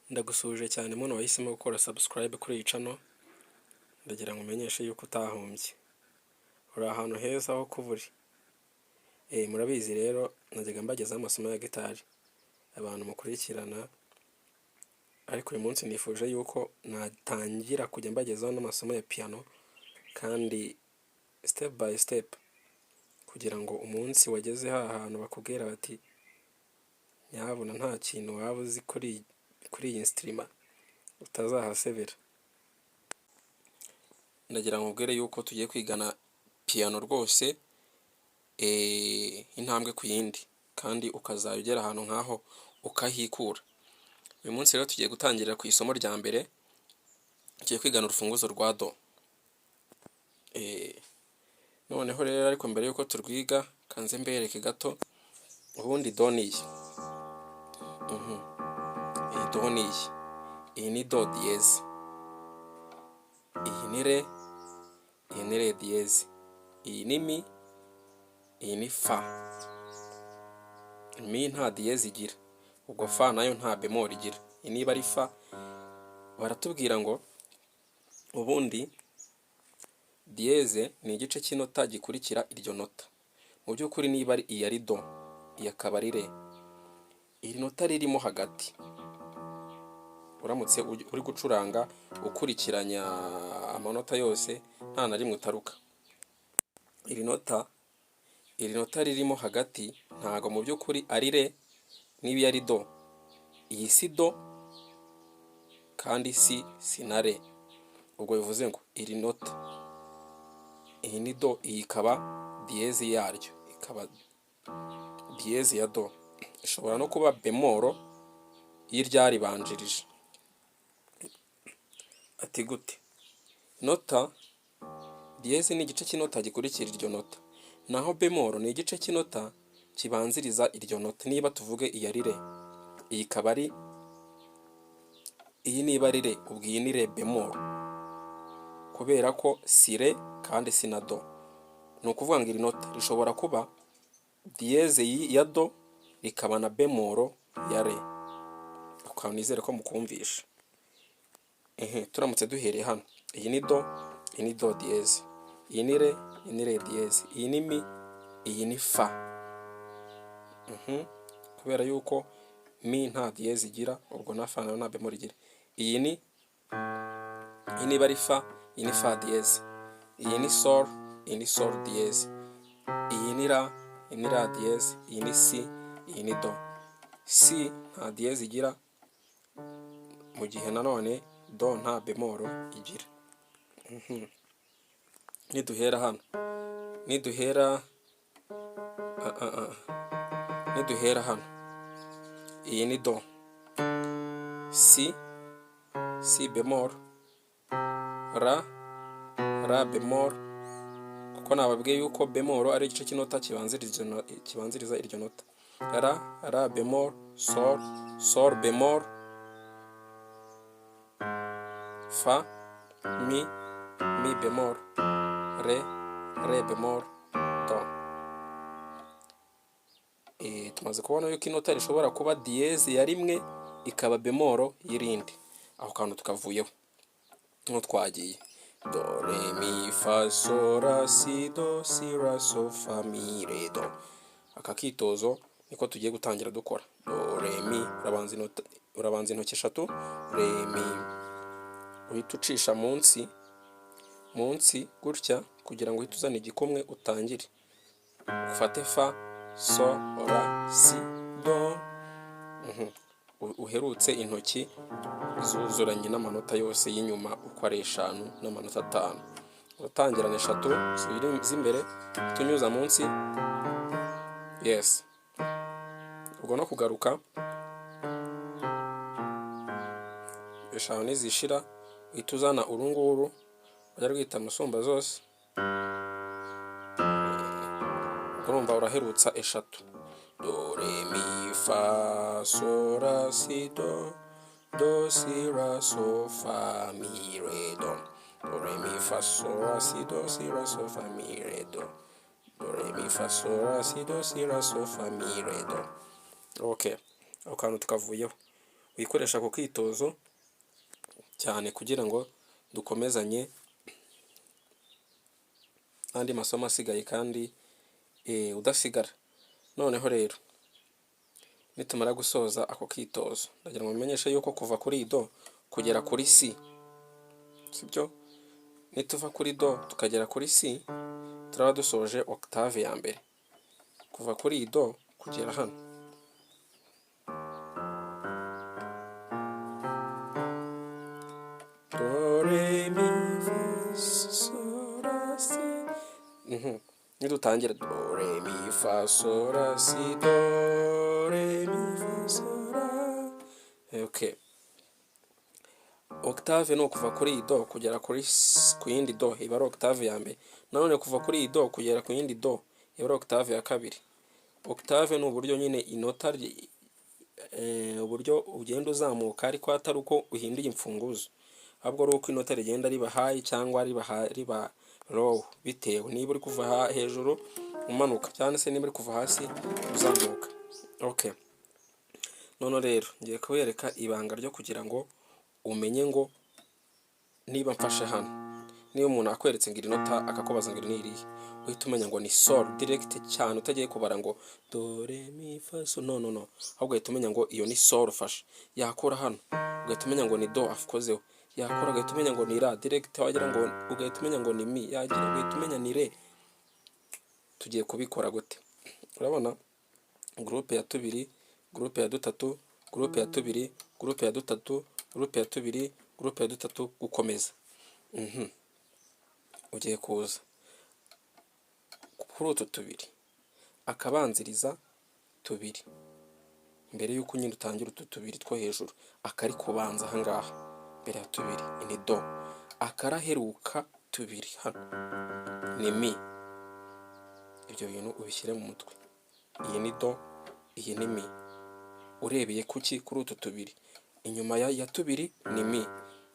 Ndagusuhuje cyane muntu wahisemo gukora subscribe kuri iyi channel, ndagira ngo umenyeshe yuko utahombye. Uri ahantu heza ho kuba uri. Murabizi rero najyaga mbagezaho amasomo ya gitari, abantu mukurikirana, ariko uyu munsi nifuje yuko natangira kujya mbagezaho n'amasomo ya piano kandi step by step, kugira ngo umunsi wageze ha hantu bakubwira bati nyabuna nta kintu waba uzi kuri iyi instrument, utazahasebera. Ndagira ngo nkubwire yuko tugiye kwigana piano rwose intambwe ku yindi, kandi ukazajya ugera ahantu nk'aho ukahikura. Uyu munsi rero tugiye gutangirira ku isomo rya mbere, tugiye kwigana urufunguzo rwa do. Noneho rero ariko mbere y'uko turwiga, kanze mbereke gato, ubundi do ni iyi. Iyi do ni iyi. Iyi ni do dièse. Iyi ni ré, iyi ni ré dièse. Iyi ni mi, iyi ni fa. Mi nta dièse igira, ubwo fa nayo nta bémol igira. Iyi niba ari fa, baratubwira ngo ubundi dièse ni igice cy'inota gikurikira iryo nota. Mu by'ukuri niba ari iyi ari do, iyi akaba ari ré, iri nota ririmo hagati, uramutse uri gucuranga ukurikiranya amanota yose nta na rimwe utaruka, iri nota ririmo hagati ntago mu by'ukuri ari ré niba iyo ari do, iyi si do kandi si na ré. Ubwo bivuze ngo iri nota, iyi ni do, iyi ikaba dièse yaryo, ikaba dièse ya do. Ishobora no kuba bémol y'iryaribanjirije. Ati gute? Nota dièse ni igice cy'inota gikurikira iryo nota, naho bémol ni igice cy'inota kibanziriza iryo nota. Niba tuvuge iyi ari ré, iyi ikaba ari iyi, niba ari ré, ubwo iyi ni ré bémol, kubera ko si ré kandi si na do. Ni ukuvuga ngo iri nota rishobora kuba dièse ya do, rikaba na bémol ya ré. Ukaba nizere ko mukumvisha. Ehe, turamutse duhereye hano, iyi ni do, iyi ni do dièse, iyi ni ré, iyi ni ré dièse, iyi ni mi, iyi ni fa. Kubera yuko mi nta dièse igira, ubwo na fa nayo nta bémol igira. Iyi niba ari fa, iyi ni fa dièse, iyi ni sol, iyi ni sol dièse, iyi ni la, iyi ni la dièse, iyi ni si, iyi ni do. Si nta dièse igira, mu gihe nanone do nta bémol igira. Niduhera hano, niduhera hano, iyi ni do, si, si bémol, la, la bémol, kuko nababwiye yuko bémol ari igice cy'inota kibanziriza iryo nota, la, la bémol, sol, sol bémol, fa, mi, mi bémol, ré, ré bémol, do. Tumaze kubona yuko inota rishobora kuba dièse ya rimwe ikaba bémol y'irindi. Aho kantu tukavuyeho nko twagiye do, ré, mi, fa, sol, la, si, do, si, la, sol, fa, mi, ré, do. Aka kitozo niko tugiye gutangira dukora. Do, ré, mi, urabanza intoki eshatu, ré, mi, uhita ucisha munsi gutya kugira ngo uhite uzane igikumwe, utangire ufate fa, sol, la, si, do. Uherutse intoki zuzuranye n'amanota yose y'inyuma uko ari eshanu n'amanota atanu. Uratangirana eshatu z'imbere, tunyuza munsi, yes. Ubwo no kugaruka eshanu nizishira, uhita uzana urunguru bajya rwita musumba zose. Urumva uraherutsa eshatu: do, ré, mi, fa, sol, la, si, do, do, si, la, sol, fa, mi, ré, do, do, ré, mi, fa, sol, la, si, do, si, la, sol, fa, mi, ré, do, do, ré, mi, fa, sol, la, si, do, si, la, sol, fa, mi, ré, do. Okay, ako kantu tukavuyeho. Wikoresha ako kitozo cyane kugira ngo dukomezanye n'andi masomo asigaye kandi udasigara. Noneho rero nitumara gusoza ako kitozo, ndagira ngo mumenyeshe yuko kuva kuri do kugera kuri si, sibyo? Nituva kuri do tukagera kuri si, turaba dusoje octave ya mbere. Kuva kuri do kugera hano, do re mi fa sol la si. Nidutangira do re mi fa sol la si, do re mi fa sol la. Okay, octave ni ukuva kuri iyi do kugera kuri ku yindi do, iba ari octave ya mbere. Nanone kuva kuri iyi do kugera ku yindi do iba ari octave ya kabiri. Octave ni uburyo nyine inota, uburyo ugenda uzamuka, ariko atari uko uhinduye imfunguzo, ahubwo ari uko inota rigenda riba high cyangwa riba low, bitewe niba uri kuva hejuru umanuka cyangwa se niba uri kuva hasi uzamuka. Okay, none rero ngiye kubereka ibanga ryo kugira ngo umenye ngo niba mfashe hano, niba umuntu akweretse ngo iri nota, akakubaza ngo iri ni irihe, uhita umenya ngo ni sol direct cyane, utagiye kubara ngo do re mi fa sol. No, no, no, ahubwo uhita umenya ngo iyo ni sol ufashe. Yakora hano, ugahita umenya ngo ni do akozeho. Yakora, ugahita umenya ngo ni la direct. Wagira ngo ugahita umenya ngo ni mi. Yagira, ugahita umenya ni re. Tugiye kubikora gute? Urabona groupe ya tubiri, groupe ya dutatu, groupe ya tubiri, groupe ya dutatu, groupe ya tubiri, groupe ya dutatu, gukomeza. Ugiye kuza kuri utu tubiri, akabanziriza tubiri mbere y'uko nyine utangira utu tubiri two hejuru. Akari kubanza ahangaha mbere ya tubiri ni do, akaraheruka tubiri hano ni mi. Ibyo bintu ubishyire mu mutwe: iyi ni do, iyi ni mi. Urebeye kuki? Kuri utu tubiri. Inyuma ya tubiri ni mi,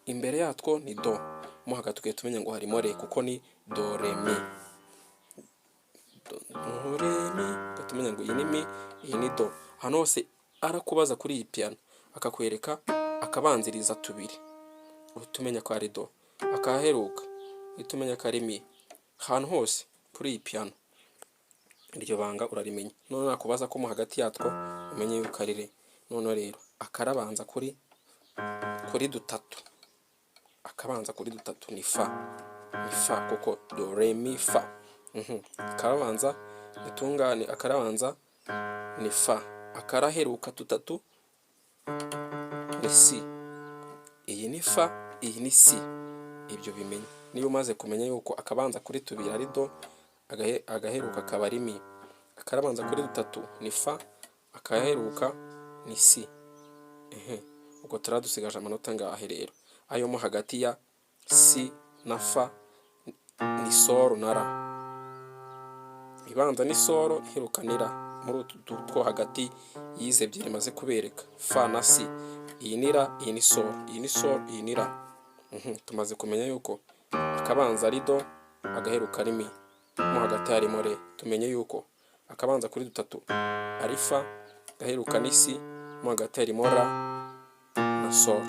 imbere yatwo ni do, mo hagati ugahita umenya ngo harimo re, kuko ni do re mi, do re mi. Ugahita umenya ngo iyi ni mi, iyi ni do. Ahantu hose arakubaza kuri iyi piyano, akakwereka akabanziriza tubiri, uhita umenya ko ari do, akaheruka uhita umenya ko ari mi. Ahantu hose kuri iyi piyano iryo banga urarimenya. None nakubaza ko mo hagati yatwo, umenye yuko ari re. None rero akarabanza kuri dutatu, akabanza kuri dutatu ni fa, ni fa, kuko do re mi fa. Akarabanza nitungane, akarabanza ni fa, akaraheruka dutatu ni si. Iyi ni fa, iyi ni si. Ibyo bimenye. Niba umaze kumenya yuko akabanza kuri tubiri ari do, agaheruka akaba ari mi, akarabanza kuri dutatu ni fa, akaheruka ni si. Ubwo turaba dusigaje amanota angahe rero? Ayo mo hagati ya si na fa ni sol na la. Ibanza ni sol, iheruka ni la. Muri utu two hagati y'izi ebyiri maze kubereka, fa na si, iyi ni la, iyi ni sol, iyi ni sol, iyi ni la. Tumaze kumenya yuko akabanza ari do, agaheruka ari mi, mo hagati harimo re. Tumenye yuko akabanza kuri dutatu ari fa, agaheruka ni si, mo hagati harimo la na sol.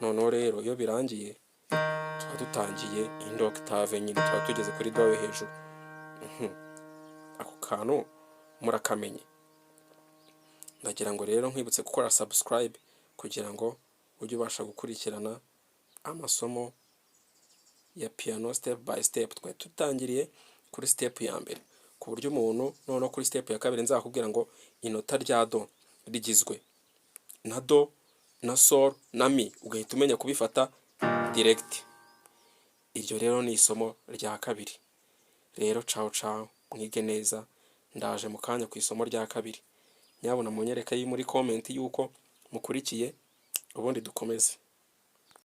Noneho rero iyo birangiye, tuba dutangiye indi octave nyine, tuba tugeze kuri do yo hejuru. Ako kantu murakamenye. Ndagira ngo rero nkwibutse gukora subscribe kugira ngo ujye ubasha gukurikirana amasomo ya piano step by step. Twari dutangiriye kuri step ya mbere, ku buryo umuntu noneho kuri step ya kabiri nzakubwira ngo inota rya do rigizwe na do na sol na mi, ugahita umenya kubifata direct. Iryo rero ni isomo rya kabiri. Rero cawu cawu, mwige neza. Ndaje mu kanya ku isomo rya kabiri. Nyabuna munyereke muri comment yuko mukurikiye, ubundi dukomeze.